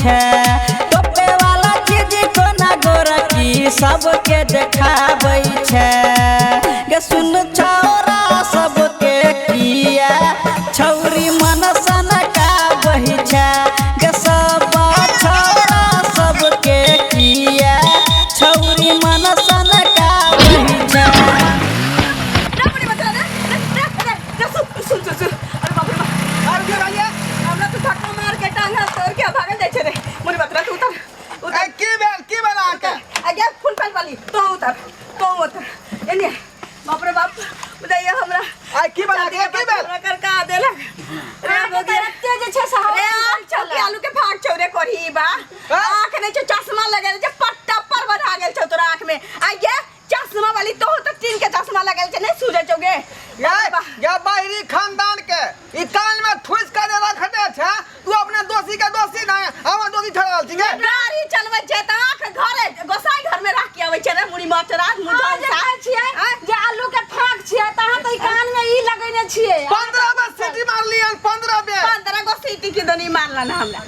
छै। टोपे वाला चीज कोना गोरकी सबके देखाबै छै। गे सुन छौरा सबके किया छौरी मन सनकाबै छै। गे सब छौरा सबके किया छौरी मन सनकाबै छै। रे बच्चा रे रे रे रे सुन सुन सुन सुन, अरे बाप रे बाप। आर के भैया? हमरा तो धक्का मार के टांग हाथ तोड़ के भागल जाइ छै रे। मुनि बतरा, तू उतर उतर। ए, की भेल, की भेल अहाँके? आ गे फुल पैंट वाली, तो उतर, तो उतर एने। बाप रे बाप, बुझाइए हमरा। आइ की भेल अहाँके, की भेल? हमरा कर का देलक रे भोगिया। एते जे छै से रे आँख छौ कि आलू के फाक छौ रे कोढ़ी बा? आँख नहि छौ, चश्मा लगेले छै, पट्टा पर बना गेल छौ तोरा आँख में। आ गे चश्मा वाली, तो तो टीन के चश्मा लगेले छै, नहीं सूझे छौ गे? ये ये बाहरी खानदान के ई कान में ठुस के जे रखने छै, तू अपने दोषी के दोषी नहीं, हमर दोषी ठहरल छी गे। गाड़ी चलबै छै तऽ आँख घरे गोसाई घर में राख के अबै छै रे मुड़ी मचरा मुझौ। अहाँ जे कहै छियै जे आलू के फाँक छियै, तऽ अहाँ तऽ ई कान में ई लगेने छियै। 15 बेर सीटी मारलियन, 15 बेर। 15 गो सीटी की दनी मारलन हमरा।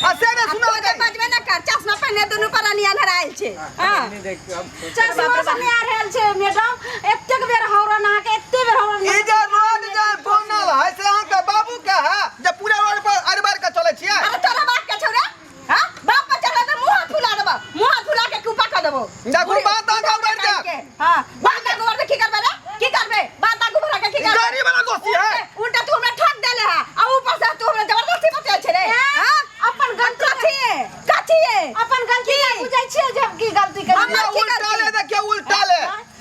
आ से नहि आ सुनल तो गई। बजबे न कर, चश्मा पहिने दुनू पर अन्हरायल छै। हाँ। चश्मा से नहि आ रहल छै मैडम। एतेक बेर हॉर्न अहाँके, एते बेर हॉर्न। ई जे रोड जे बनल है से अहाँके बाबू के है जे पूरा रोड पर अरबार के चलै छियै? अरे तोरा बाप के छौ रे? हाँ, बाप पर चढ़ा तऽ मुँह हाथ फुला देबो, मुँह हाथ फुला के कुपा कर देबो। देखू, बात आगाँ बढ़ि जायत। हाँ, बात आगू बढ़ के की करबे रे? की करबे? बात आगू बढ़ा के की करबे? गाड़ी वाला दोषी है। उल्टा तू हमरा ठक देले है आ ऊपर से तू हमरा जबरदस्ती बतियाइ छै रे। हाँ? अपन गलती कथी है, कथी है? अपन गलती नहि बुझै छियै जे की गलती करी। हमर की उल्टा गलती? ले देखियौ, उल्टा ले।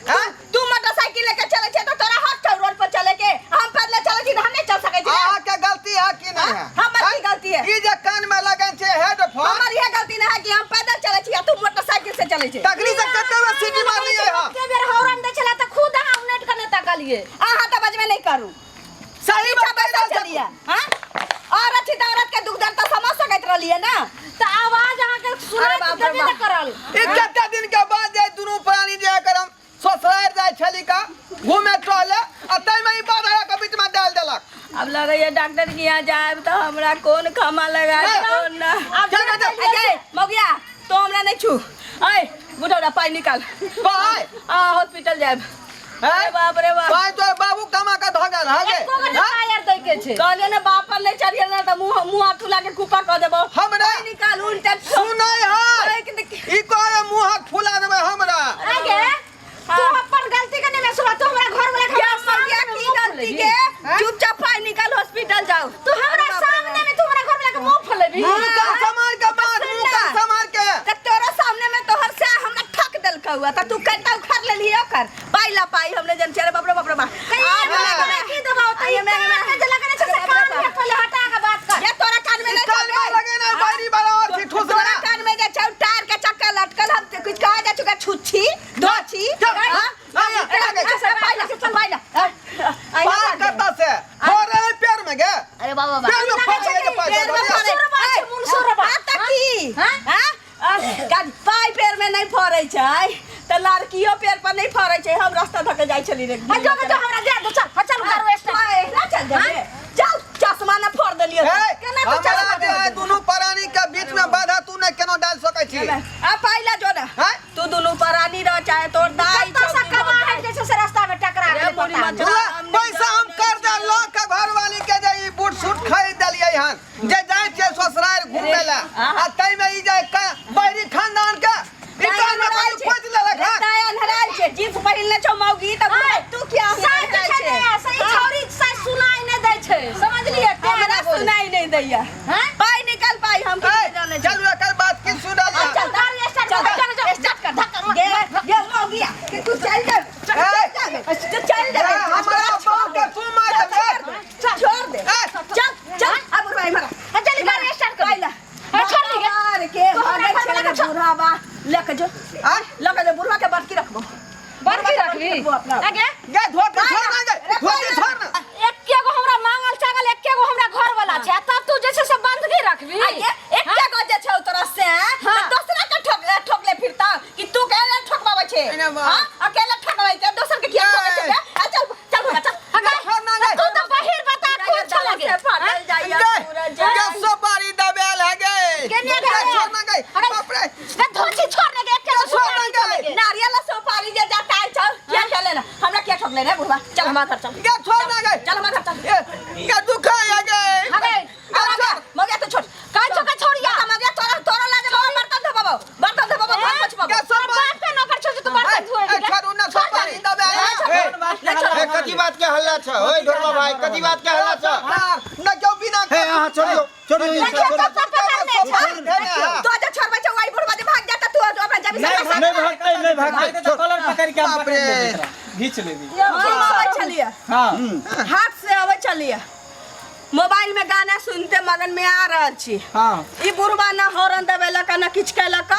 हाँ? तू मोटरसाइकिल लेके चले छै तऽ तोरा हक छौ रोड पर चले के, हम पैदल चले छी तऽ हम नहीं चल सकै छी? अहाँके गलती है कि नहीं है? हमर की गलती है? ई जे कान में लगन छै हेडफोन। हमर यह गलती नहीं है कि हम पैदल चले छी आ तू मोटरसाइकिल से चले छै। तकनी से कते बेर सीटी मारलियै हँ? एते बेर हॉर्न दै छलै तऽ खुद अहाँ उनटि कऽ नहि तकलियै। अहाँ तऽ बजबे नहीं करू। सही पीछा बात कहि बैसल रहल छलियै। हाँ, औरत छी तऽ औरत के दुख दर्द तऽ समझ सकैत रहलियै ना। तऽ आवाज अहाँके सुनाइ बाप रे देबे बाप। नहि करल। ई कते दिन के बाद जे दुनू प्राणी जे एकर हम ससुरारि जाइ छली का घूमे टहले, आ ताहिमे ई बाधा के बीच में डालि देलक। अब लगैया डॉक्टर के यहाँ जायब तऽ हमरा कोन खामा लगा ए, कोन ना। आब चल, चल, चल। अरे मौगिया, तो हमरा नहीं छू। ऐ बुढ़ौरा, पाई निकाल। पाइ? आ हॉस्पिटल जायब। हैं? अरे बाप रे बाप। पाइ तोर बाबू कमा के धऽ गेल है गे? एको गो हैं? पाइ आर दै के छै। कहलियै ने बाप पर नहीं चढ़िए ना तऽ मुँह मुँह हाथ फुला के कुपा कऽ देबो। हमरा? पाइ निकाल उल्टा। सुनै है? एक देख- ई कहे मुँह हाथ फुला देबै हमरा। आइ गे, तू अपन गलती के नहि महसूस, तू हमरा घर वाला के क्या हमरा मौगिया सामने की में मुँह गलती फुलेबही? के? चुपचाप पाइ निकाल, हॉस्पिटल जाओ। तू हमरा सामने में, तू हमरा घर वाला के मुँह फुलेबही? मुँह का समार के बाद, मुँह का समार के। त तोरा सामने में तोहर से हमरा ठक देलकौ हुआ त तू कटा उखाड़ लेलही ओकर पाइ ला पाइ हमने जन चले। बाप रे बाप रे बाप। कहिया आब हमरा हमरा- की देबौ तऽ ई आइ कान में जे लगने छै से अरे बाप रे कान में बाप। पहिले हटा के बात कर। ये तोरा कान में ई नहीं कान में छौ गे। लगे ना बारी वाला और छी ठुस तोरा ना। कान में जे छौ टायर के चक्का लटकल, हम ते कुछ कहा जा चुका छुच्छी दोछी। चल, हाँ? आया, ए, आया, ए, पाइ ला, चल, पाइ ला। आ, पार कत्ता से हो रहे पैर में गे? अरे बाबा बाबा। पैर में फंस गए जे पाइ पैर में दऽ फड़े। मुनसुर छै, मुनसुर बा। हाँ तऽ की? हाँ? हाँ? आ, पाइ पैर में नहीं फड़ै छै तऽ लड़कियो पैर पर नहीं फड़ै छै। हम रास्ता धऽ के जाइ छली रे। आ जो जो, हमरा जा दो, चल हाँ, चल उतारू स्टैंड। एहना चल जेबे? चल, चश्मा न फोड़ देलियो। ए, केना तू हमरा चश्मा जे है दुनू प्राणी के बीच में बाधा तू नहीं केना डाल सकै छी। आ पाइला जो ना। हैं? तू दुनू प्राणी रह चाहे तोर दाई कत्ता छौ से कि कमा भौजाई। है जे छै से रास्ता में टकरा अरे गेलै, बुढ़ी पता मत नहि। चला। ला, पैसा हम कर दे लो के घरवाली के जे ई बूट सूट खरीद देलियै हन जे जाइ छियै ससुरारि घूमे ला, आ ताहि में ई जे बाहरी खानदान के ई कान में अन्हरायल कथी छै। खोजि लेलक हन? ताय अन्हरायल छै, जींस पहिरने छौ मौगी तऽ तू किया साइड अन्हरायल छै छै? ने, से ई छौरी से सुनाई नहि दै छै, समझलियै? तें हमरा नहि बोलै। सुनाई नहीं दैया। हैं? पाई निकाल पाई, हम ए, किछु जानै छी। चलू एकर बात की सुनल चल, जाय। गाड़ी स्टार्ट चल, कर, चल, चल। स्टार्ट कर। धक्का गे गे मौगिया कि तू चल जा, चल ए, जा, तू चल जा। ए, हमरा बाप के तू मार दे। छोड़ दे। ए, चल चल, अब भाई मारा। हाँ, चल, गाड़ी स्टार्ट कर। पाई ला। हाँ, छोड़ दी गे। मार के तू हमरा भागै घर छै वाला रे के छोड़। बुढ़ाबा लऽ के जो। आय, लऽ के जो, बुढ़वा के बड़की रखबो। बड़की रखबी? रखबो अपना। आगे गे धोती छोड़ ना, गे धोती छोड़ ना। एके गो हमरा मांगल चागल, एके गो हमरा घर वाला छै, आ तब तू जे छै से बंदगी रखबी? आ ये एके गो जे छौ तोरा से हाँ। तऽ दोसरा के ठोक ठोकले फिरता कि तू के ठोकबाबै छै? एना बा। हाँ, अकेले ठोकबै छै, दोसर के किया ठोकै छै? आ चल चल भगा, चल। अगे, छोड़ ना गे। तू तऽ बहिर बता खूब छौ लगे। से फाटल जाइया गे पूरा गे जान। सुपारी दबेल है गे। केने हमार घर चल। गे छोड़ ना गे। चल हमार घर चल। ए, गे दुखा है गे। हगे। अब मगिया, मगिया तो छोड़। काहे छो के छोड़िया? तो मगिया तोरा तोरा लाजे बाबा बर्तन धोबाबो, बर्तन धोबाबो, घर पोछबाबो। गे तोर बाप के नौकर छो जे तू बर्तन धोए ए, छोड़ू ना सोपारी दबे ए, ले छोड़। ए, कथी बात के हल्ला छ ओए ढोरबा भाई कथी बात के हल्ला छ ना क्यों बिना हे अहाँ छोड़ियो छोड़ियो ई देखियो छोड़ियो। तो सब पकड़ने छो। तो जो छोड़बै छौ वही बुढ़बा जे भाग जाता, तू अपना जबी से नहीं नहीं भागतै नहीं भागतै भागतै तऽ कॉलर पकड़ के हम बाप पकड़ रे। लेबै तोरा, घीच लेबी। हम अबै छलियै, हाँ। हाथ से अबै छलियै, मोबाइल में गाना सुनते मगन में आ रहल छी। हाँ। ई बुढ़बा न हॉर्न देबेलक न किछु केलक,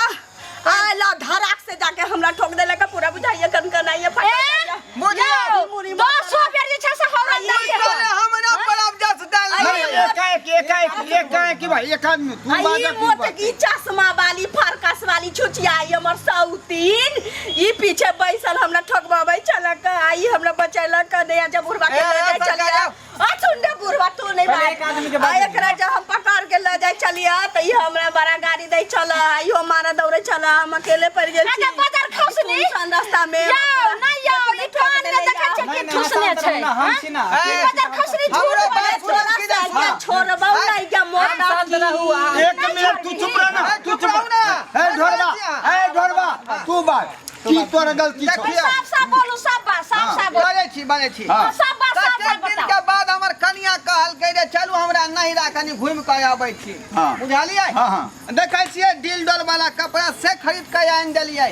आयल धड़ाक से जाके हमरा ठोक देलक, पूरा बुझाइए कनकनाइए फटल जाइए। बुझियो। मुड़ी 200 बेर जे छै से हॉर्न दै छै। तोरे हमरा पर अब जस डाल। नहीं, एकाएक एकाएक एकाएक भाई एक आदमी तू आ ई बाजा तू मोट बाज। की चश्मा वाली फरकस वाली छुचियाई हमर सौतीन ई पीछे बैसल हमरा ठोकबाबै छलक, आ ई हमरा बचैलक नहि। आ जब बुढ़बा के ए, लऽ जाइ सरकार छलियै, आउ। आ सुन ने बुढ़बा, तू नहि पहिले बाज। एक आदमी के आ बात एकरा जब हम पकड़ के लऽ जाइ छलियै तऽ ई हमरा बड़ा गाड़ी दै छल, आ इहो मारा दौड़ै छल, हम अकेले पड़ि गेल छी अच्छा, बाजार खसनी? सुनसान रास्ता में। यौ नहि यौ, ई कान में देखै छै नहीं कि नहीं ठुसने शांत छै। रहू ना, हम छी ना। ए, बाजार खसनी झूठ हमरो बोलै बात छै। सुनब कि नहि? तोरा छोड़बौ नहि गे मोटा। शांत रहू अहाँ। एक मिनट तू चुप रह ना, ए, तू चुप चुप रहू ना। हे ढोरबा, हे ढोरबा, तू बाज की तोर गलती छौ? देखियौ। साफ साफ बोलू, सब बात साफ साफ बोलू। बाजै छी, बाजै छी। हाँ। सब बात साफ कतेक साफ दिन बताओ। के बाद हमर कनिया कहलकै रे चलू हमरा नहिरा कनि घुमि कऽ आबै छी। हाँ। बुझलियै? हाँ, हाँ। देखै छियै डील डोल वाला कपड़ा से खरीद के आनि देलियै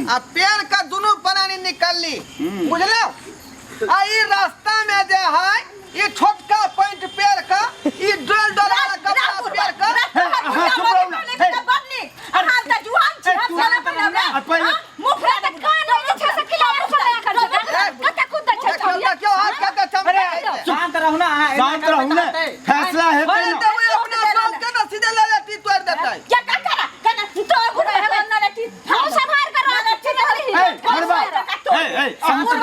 आ पेड़ के दुनू प्राणी निकलली, बुझलौ? आ ई रास्ता में जे है ई छोटका पैंट पेड़ के ई डोल डोल वाला कपड़ा पेड़ के। हे, अहाँ चुप रहू ना। हे। आ पहिले देखियौ देखियौ हाथ कते चमकै छै। शांत रहू ना अहाँ, एना शांत रहू करबै ने, तऽ हेतै। फैसला हेतै अरे ना। तऽ ओहि अपना बाप के ने सीधे लऽ जेती तोड़ि देतै। ए ढोरबा, ए ए अहाँ चुप।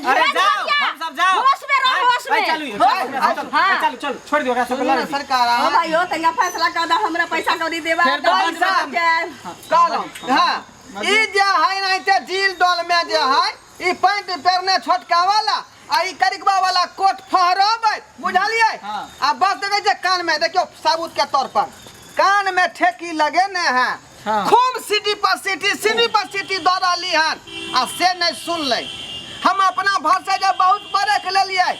अरे जाओ, हम सब जाओ। होश में रहो, होश में। ए, चलू, चलू, चलू, हाँ। चलू, चलू, छोड़ दियो ओकरा सबके सुनू ने लड़ै दियौ। सरकार अहाँ। फैसला कर दे, हमरा पैसा कौड़ी देबा। फेर तऽ पैसा। कहलहुँ हाँ, ई जे है ने ते डील डोल में जे है ई पैंट पेरने छोटका वाला आ ई करिकबा वाला कोट फहरबै, बुझलियै? हाँ। आ बस देखै छै कान में, देखियौ सबूत के तौर पर कान में ठेकी लगे ने है। हाँ। खूब सीटी पर सीटी, सीटी पर सीटी दऽ रहली हन आ से नहीं सुनलै। हम अपना भाषा जे बहुत परख लेलियै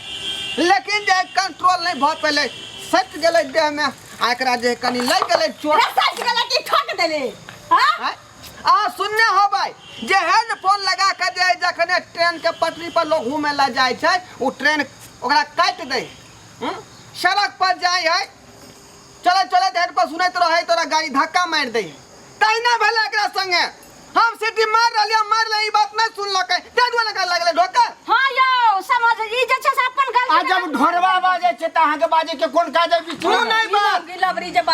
लेकिन जे कंट्रोल नहीं भऽ पेलै, सटि गेलै देह में आ एकरा जे कनि लागि गेलै चोट। आँय? अहाँ सुनने होबै जे हेडफोन लगा के जे जखने ट्रेन के पटरी पर लोग घूमे ला जाइ छै ओ ट्रेन ओकरा काटि दै है। हम्म? सड़क पर जाइ है चलैत चलैत हेडफोन सुनैत रहै तोरा गाड़ी धक्का मारि दै है। तहिना भेलै एकरा संगे, हम सीटी मारि रहलियै, मारि रहलियै, ई बात नहि सुनलकै ताहि दुआरे एकरा लगलै ढोकर। हाँ यौ समझ, ई जे छै से अपन आ गलती। जब ढोरबा बाजै छै तऽ अहाँके बाजै के कोन काज है बीच तू में? नहि बाज,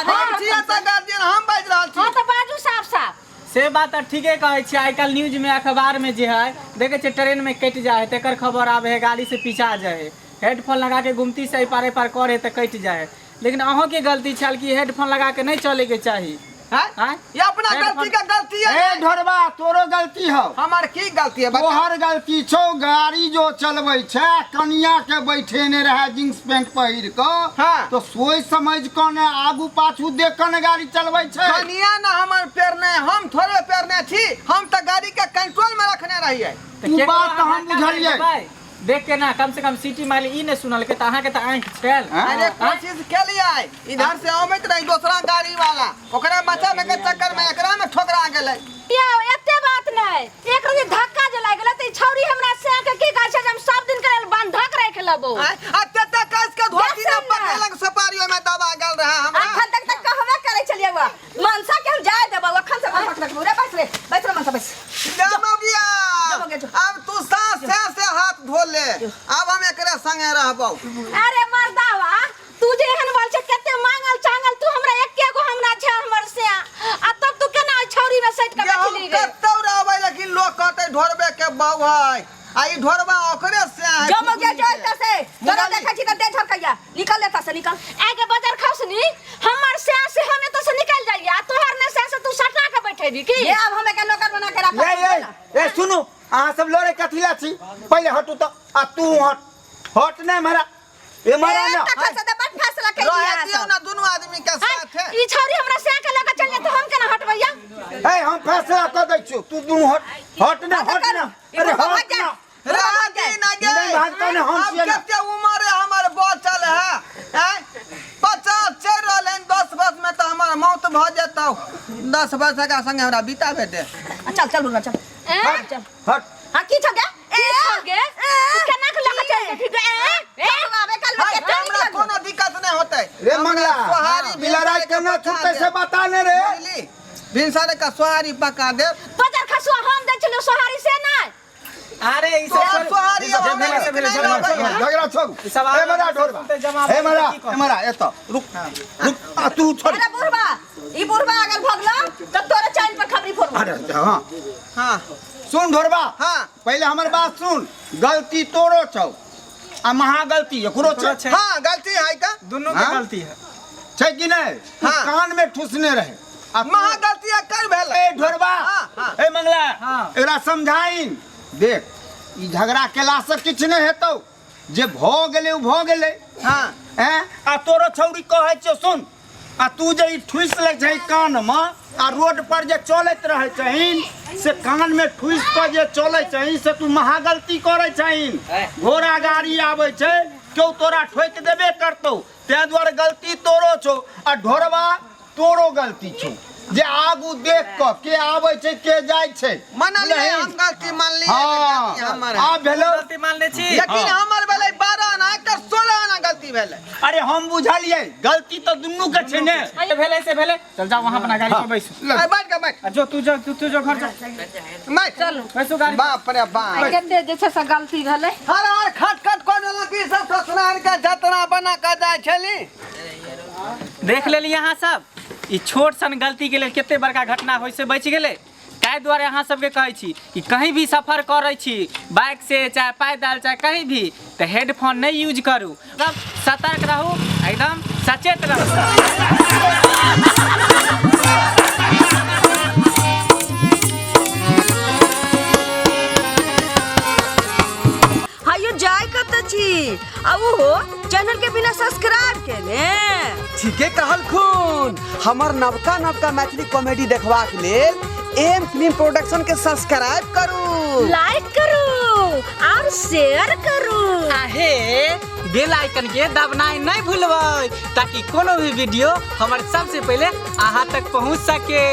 हम छियै तऽ गार्जियन, हम बाजि रहल छी। हाँ तऽ बाजू साफ साफ। से बात तऽ ठीके कहै छियै। आइ काल्हि न्यूजमे अखबारमे जे है देखै छियै ट्रेनमे कटि जाइ है तेकर खबर आबै है, गाड़ी से पीछा जाइ है, हेडफोन लगा के गुमती से एहि पार एहि पार करे तऽ कटि जाइ है। लेकिन अहूँके गलती छल कि हेडफोन लगा के नहि चलैके चाही। हैं? आँय? ये अपना गलती का गलती है। ए ढोरबा, तोरो गलती हौ। हमर की गलती है बताउ? तोहर गलती छौ, गाड़ी जो चलबै छै कनिया के बैठेने रहे जींस पैंट पहिर कऽ। हाँ। तो सोच समझ कऽ ने आगू पाछू देख कऽ ने गाड़ी चलबै छै। कनिया ना हमर पेरने, हम थोड़े पेरने छी, हम तऽ गाड़ी के कंट्रोल में रखने रहियै। तऽ उ केकरो बात तऽ अहाँ हम धक्का मारि बुझलियै। देबै? देख के ना कम से कम सीटी मारली ई नहि सुनलकै तऽ अहाँके तऽ आँखि छल। हाँ? अरे कोशिश केलियै, इधर से अबैत रही दोसरा गाड़ी वाला, ओकरा बचावे के चक्कर में एकरा में ठोकरा गेलै। यौ एते बात नहि, एक रोज धक्का जे लागि गेलै तऽ ई छौरी हमरा से के की कहै छै जे हम सब दिन के लेल बंधक राखि लेबौ। आँय, आ तेते कस के धोती देखन ने ना। पकड़लक सुपारी ओहिमे दबा गेल रहे हमरा। अखन तक तऽ कहबे करै छलियै बा मनसा के हम जाय देबौ, अखन से बंधक रखबौ रे। बैस रे, बैस रे मनसा, बैस। जा मौगिया, जा मौगिया, जा। अब तू सास से से हाथ धो ले, अब हम एकरे संगे रहबौ। अरे मर्दावा, तू जे एहन बोल छै कते मांगल चांगल तू हमरा एके गो हमरा छै हमर से, आ तब तू केना ओहि छौरी में सटि के जे हम बैठली रे? कतौ रहबै लेकिन लोग कहतै ढोरबे के बहू है, आ ई ढोरबा ओकरे से है। जो मौगिया जो एतऽ से तोरा मुगाली। देखै छी तऽ देह झरकैया, निकल एतऽ से निकल। आगे बाजार खसनी हमर से से हम एतऽ से निकल जाइए आ तोहर ने से से तू सटा के बैठेबी की? ये अब हम एके नौकर बना के राखब। ए ए ए सुनू, अहाँ सब लड़े कथी कथी ला छी पहिले हटू त आ तू हट हट नै मरा ए मरा ना तखन से त बड़ फैसला कैली रहे अहाँ दियौ सब। ना दुनू आदमी के साथ है। ई छौरी हमरा सैया के लगा चल जाए तो हम केना हटबैया? ए हम फैसला क दै छियौ तू दुनू हट हट ना हट ना अरे हट ना रह दी ना गे। नहीं भागता नहीं, हम अब छियै ना। कते उम्र है हमर बचल है हैं? 50 चढ़ि रहल हन 10 वर्ष में तऽ हमर मौत भऽ जेतौ 10 वर्ष एकरा संगे हमरा बिताबे दे। चल चल बुढ़वा चल। ए हट हट हाँ की छौ गे? की छौ गे? तू केना के लगा चल जेबही गे? ए आबे कल में हाय, केते हमरा नीक कोनो दिक्कत नहि होतै। रे मंगला सोहारी ई लड़ाई केना छुटतै से बता ने रे। बुझली भिनसरे का सोहारी पका देब। बजार खसुआ हम दै छलियौ सोहारी से नहि। अरे ई सब तोहर सोहारी ई सब अब भेलै से भेलै, नहि झगड़ा लगै है। झगड़ा छोड़ ई सब ए मरा ढोरबा सुनते जमा ए मरा की कहब? ए मरा एत रुक रुक आ तू छोड़। अरे बुढ़वा ई बुढ़वा अगर भगलो त तोरे चैन पर खबरी फोड़बो। अरे हां हाँ सुन ढोरबा हाँ। पहिले हमर बात सुन गलती तोरो छौ आ महा गलती एकरो छै। हाँ गलती है का दुनू के हाँ? गलती है छै कि नहि? हाँ। कान में ठुसने रहे आ महा गलती है कर भेल। ए ढोरबा हाँ, हाँ। ए मंगला हाँ। एकरा समझाइन देख ई झगड़ा केला से किछु नहि हेतौ जे भऽ गेलै ओ भऽ गेलै। हाँ हैं आ तोरो छौड़ी कहै छियौ सुन आ तू जे ई ठुसि लै छही कानमे आ रोड पर जे चलैत रहै छहीन से कान में ठुसि कऽ जे चलै छहीन से तू महा गलती करै छहीन। घोड़ा गाड़ी आबै छै केओ तोरा ठोकि देबे करतौ ताहि दुआरे गलती तोरो छौ आ ढोरबा तोरो गलती छौ जे आगू देख कऽ के आबै छै के जाइ छै। मानलियै हम गलती मानलियै। हाँ हमर है। आब भेलौ गलती मानले छी। लेकिन हमर भेलै 12 आना एकर 16 आना गलती भेलै। अरे हम बुझलियै गलती तऽ दुनू के छै ने। भेलै से भेलै चल जाओ वहां अपना गाड़ी पर बैसू। आइ बैठ के बैठ आ जो तू जो तू जो घर जा बैठ चलू बैसू गाड़ी। बाप रे बाप कते जे छै से गलती भेलै। हर हर खट खट कऽ देलक ई सब ससुराल के जतना बना कऽ जाइ छली। देख लेली अहाँ सब ई छोट सन गलती के लेल कते बड़का घटना होइ से बचि गेलै। ताहि दुआरे अहाँ सबके कहै छी कि कहीं भी सफर करै छी बाइक से चाहे पैदल चाहे कहीं भी तऽ हेडफोन नहि यूज करू। एकदम सतर्क रहू एकदम सचेत रहू। हायो जाय कत छी आ उहो चैनल के बिना सब्सक्राइब केने। ठीके कहलखुन हमर नवका नवका मैथिली कॉमेडी देखबाक लेल एम फिल्म प्रोडक्शन के सब्सक्राइब करू, लाइक करू और शेयर करू। आहे बेल आइकन के दबनाइ नहि भूलबै ताकि कोनो भी वीडियो हमर सबसे पहिले अहाँ तक पहुँच सके।